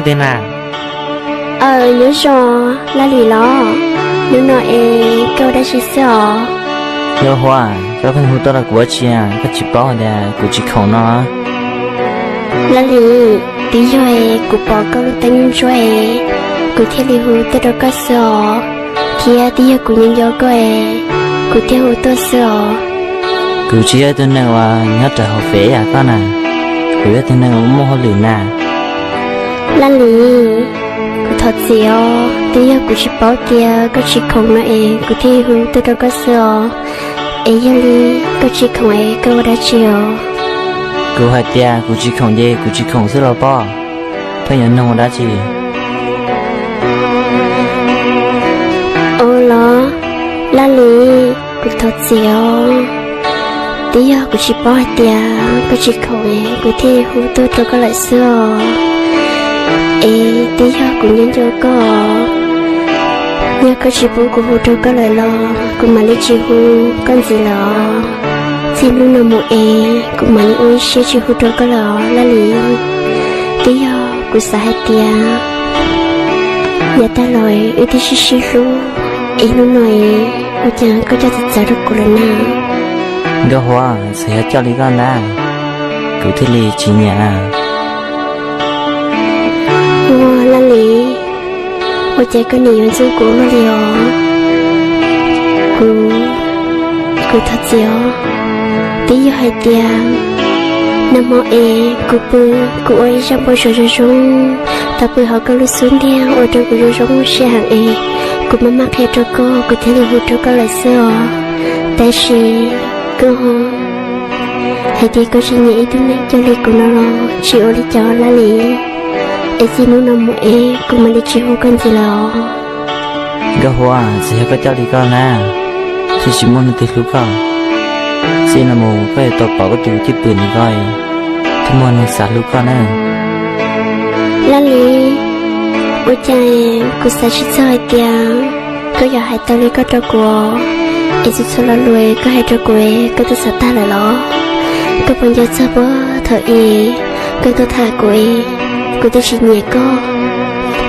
Tej na. Aw, nyob zoo, Laj Lis los? Hnub no es koj ua dab tsi xwb os? Nkauj Huab, koj pheej hu tuaj rau kuv ua dab tsi, koj tsis paub hais tias kuv tsis khoom no? Laj Lis, twb yog es kuv pom koj lub teeb ntsuab es kuv thiaj li hu tuaj rau koj xwb os, thiab twb yog kuv nyob nco koj es kuv thiaj hu tuaj xwb os. Kuv tsis yog ib tug neeg uas nyob rau hauv fem yam koj na, kuv yog tus neeg uas muaj hauj lwm na. Laj Lis, kuv thov txim os, twb yog kuv tsis paub tias koj tsis khoom no es kuv thiaj hu tuaj rau koj xwb os. Es yog li koj tsis khoom es koj ua dab tsi os? Kuv hais tias kuv tsis khoom ces kuv tsis khoom xwb los pob, pheej yuav nug ua dab tsi? Ua los, Laj Lis, kuv thov txim os, twb yog kuv tsis paub hais tias koj tsis khoom es kuv thiaj hu tuaj rau koj lawm xwb os. Es twb yog kuv nyob nco koj, yog koj tsis pub kuv hu rau koj lawm los kuv mam li tsis hu koj ntxiv lawm os. Txij hnub no mus es kuv mam li ua ib siab tsis hu rau koj lawm os Laj Lis. Twb yog kuv xav hais tias yav tag los wb twb sib sib hlub, es hnub no es ua cas koj coj txawv txawv rau kuv lawm na? Nkauj Huab, txawm yog coj li koj ntag, kuv thiaj li tsis nyiam. Ua Laj Lis, ua cas koj nim yuav ntxub kuv luaj li os? Kuv, kuv thov txim os. Twb yog hais tias nag hmo es kuv pw, kuv ua ib zaj npau suav zoo zoo, tau pw hauv koj lub xub ntiag ua rau kuv zoo zoo siab heev es kuv maj maj qhia rau koj, kuv thiaj li hu rau koj lawm xwb os. Tab sis koj hais tias koj tsis nyiam ib tug neeg coj li kuv no los tsis ua li cas Laj Lis. Es txij hnub no mus es kuv mam li tsis hu koj ntxiv lawm os. Nkauj Huab, txawm yog koj coj li koj na, thiaj tsis muaj leej twg hlub koj. Txij no mus koj yuav tau pom koj tus cwj pwm ntawm koj, thiaj muaj neeg xav hlub koj na. Laj Lis, ua cas kuv xav tsis txog hais tias koj yuav hais tau li koj rau kuv, es txhua txhua lo lus koj hais rau kuv koj twb xav tag lawm los? Koj puas nco txog puag thaum ub koj tuaj tham kuv es kuv twb tsis nyiam koj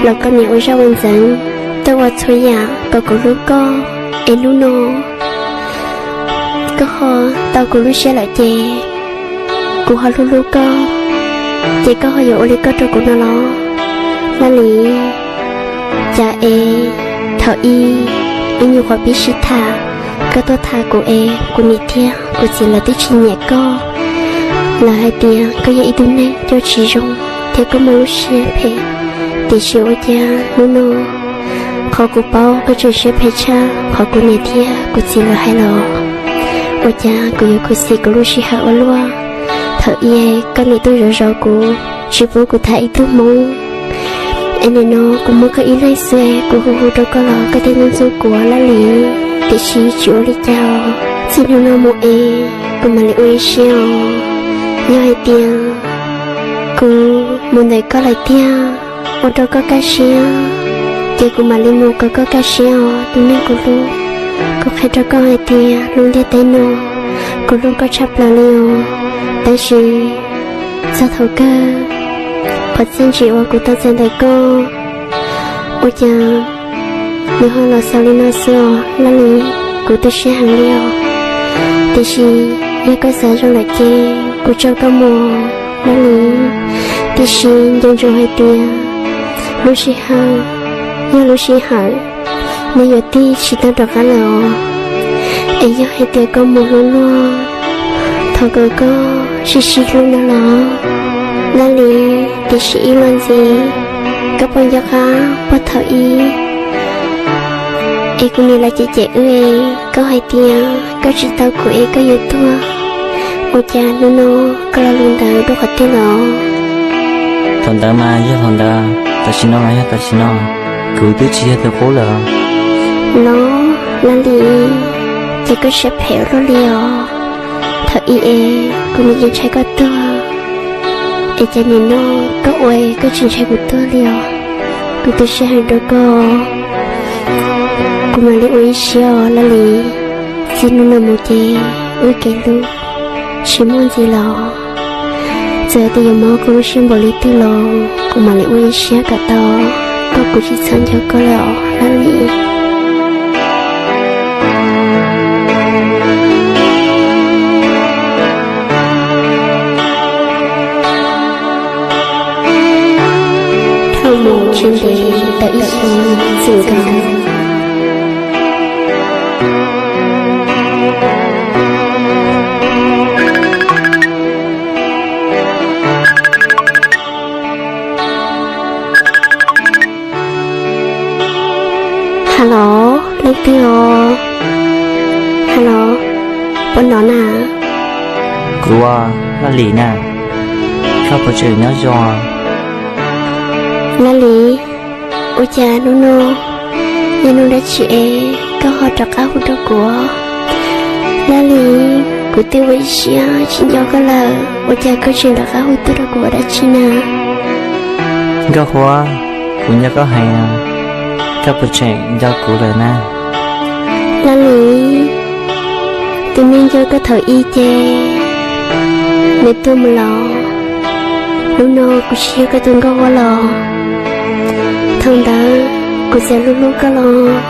los koj nim ua zaj ua ntxeev, tuaj ua txhua yam kom kuv hlub koj, es hnub no koj ho tau kuv lub siab lawm ces kuv ho hlub hlub koj, ces koj ho yuav ua li koj rau kuv no los? Laj Lis, cas es thaum ub ib nyuag qhuav pib sib tham, koj tuaj tham kuv es kuv niam thiab kuv txiv lawv twb tsis nyiam koj. Lawv hais tias koj yog ib tug neeg coj tsis zoo thiab koj muaj lub siab phem. Tiam sis ua cas hnub no qhov kuv paub koj tseem siab phem tshaj qhov kuv niam thiab kuv txiv lawv hais los? Ua cas kuv yuav khuv xim kuv lub sij hawm ua luaj? Thaum ub koj niam tuaj zov zov kuv, tsis pub kuv tham ib tug hmoob, es nim no kuv muaj koj ib leeg xwb, kuv hu hu rau koj los koj thiaj ntxub ntxub kuv Laj Lis. Tiam sis tsis ua li cas, txij hnub no mus es kuv mam li ua ib siab os. Yog hais tias kuv mus ntawm koj lawm tiag, ua rau koj kaj siab, ces kuv mam li mus kom koj kaj siab os tus neeg kuv hlub. Kuv qhia rau koj hais tias lub ntiaj teb no kuv hlub koj tshaj plaws li os. Tab sis txog thaum kawg, qhov txiaj ntsim uas kuv tau txais ntawm koj, ua cas nws ho los xaus li no xwb os Laj Lis. Kuv tu siab heev li os. Tiam sis yog koj xav zoo lawm ces kuv tso koj mus Laj Lis. Tiam sis nco ntsoov hais tias lub sij hawm yog lub sij hawm, nws yuav tig tsis tau rov qab lawm os. Es yog hais tias koj mus hlub luag, thov kom koj sib sib hlub no los Laj Lis. Tiam sis ib los ntxiv, koj puas nco qab puag thaum ub es kuv niam lawv cem cem wb es koj hais tias koj tsis tau kuv es koj yuav tuag, ua cas hnub no koj lo lus ntawd dua qhov twg los? Thaum ntawd mas yog thaum ntawd, tam sim no mas yog tam sim no, kuv twb tsis yog tus qub lawm. Los Laj Lis, ces koj siab phem ua luaj li os. Thaum ub es kuv nim yeej ntshai koj tuag, es cas nim no koj ua koj tsis ntshai kuv tuag li os. Kuv tu siab heev rau koj, kuv mam li ua ib siab os Laj Lis. Txij hnub no mus ces wb kev hlub tsis muaj ntxiv los. Txawm tias yuav mob koj lub siab npaum li twg los kuv mam li ua ib siab kom tau, koj kuv tsis txhob nco koj lawm os Laj Lis. Dhau mus tsis ntev tau ib xyoos txwm nkaus. Hello, leej twg os? Hello, puas hnov na? Kuv, Laj Lis na, koj puas tseem nyob zoo? Laj Lis, ua cas hnub no yog hnub dab tsi es koj ho rov qab hu rau kuv? Laj Lis, kuv twb ua ib siab tsis nco koj lawm, ua cas koj tseem rov qab hu tuaj rau kuv ua dab tsi na? Nkauj Huab, kuv nco koj heev, koj puas tseem nco kuv lawm na? Laj Lis, tus neeg nco koj thaum ub ces nws tuag mus lawm. Hnub no kuv tsis yog koj tus Nkauj Huab lawm. Thaum ntawd kuv txawm hlub hlub koj los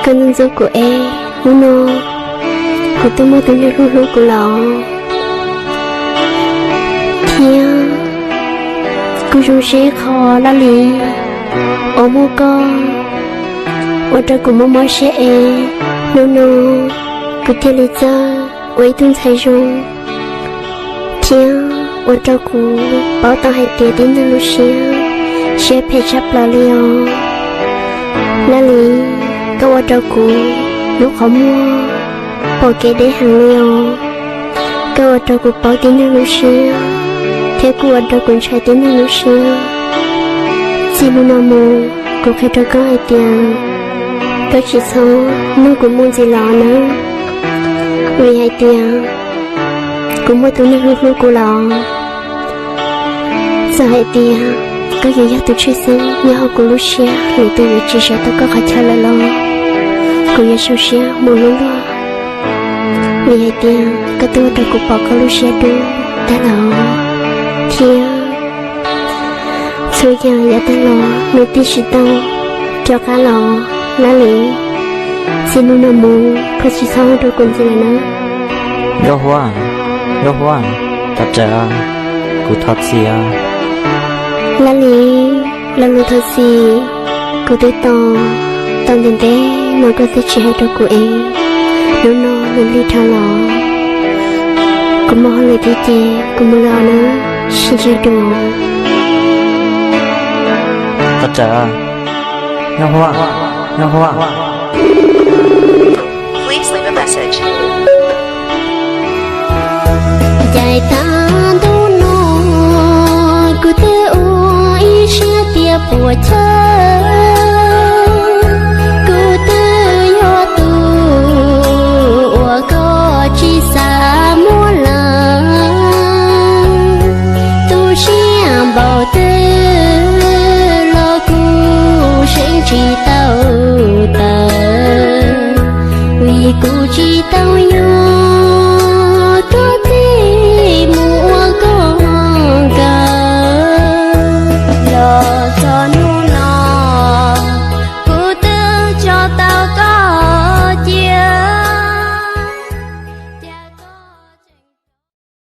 koj ntxub ntxub kuv es hnub no kuv twb muaj tus neeg hlub hlub kuv lawm. Thiab kuv zoo siab ib qho Laj Lis uas muaj koj ua rau kuv mob mob siab es hnub no kuv thiaj li txawj ua ib tug ntxhais zoo thiab ua rau kuv paub tau hais tias tib neeg lub siab, siab phem tshaj plaws li os. Laj Lis, koj ua rau kuv lub qhov muag pom kev deb heev li os. Koj ua rau kuv paub tib neeg lub siab thiab kuj ua rau kuv ntshai tib neeg lub siab. Txij hnub no mus kuv qhia rau koj hais tias koj tsis txhob nug kuv mus ntxiv los nawb, vim hais tias kuv muaj tus neeg hlub hlub kuv lawm. Txawm hais tias koj yuav yog tus tshwj xeeb nyob hauv kuv lub siab, lwm tus yuav tsis sawv tau koj qhov chaw lawm los kuv yuav zoo siab mus hlub luag, vim hais tias koj twb ua rau kuv pom koj lub siab dub tag lawm thiab txhua yam yav tag los nws twb tsis tau rov qab los. Laj Lis, txij hnub no mus koj tsis txhob hu rau kuv ntxiv lawm na. Nkauj Huab, Nkauj Huab, thov rawm, kuv thov txim. Laj Lis, lo lus thov txim kuv twb tos tau ntev ntev no koj twb tsis hais rau kuv es hnub no nws lig dhau los. Kuv muaj hauj lwm thiab ces kuv mus lawm nawb, sib ntsib dua. Thov rawm, Nkauj Huab, Nkauj Huab. Caij tag ntuj no kuv twb ua ib siab tias puas chawj, kuv twb yog tus uas koj tsis xav muab lawm. Tu siab npaum twg los kuv seev tsis tau tawm, vim kuv tsis tau yog koj tij mus ua koj nkawm los txog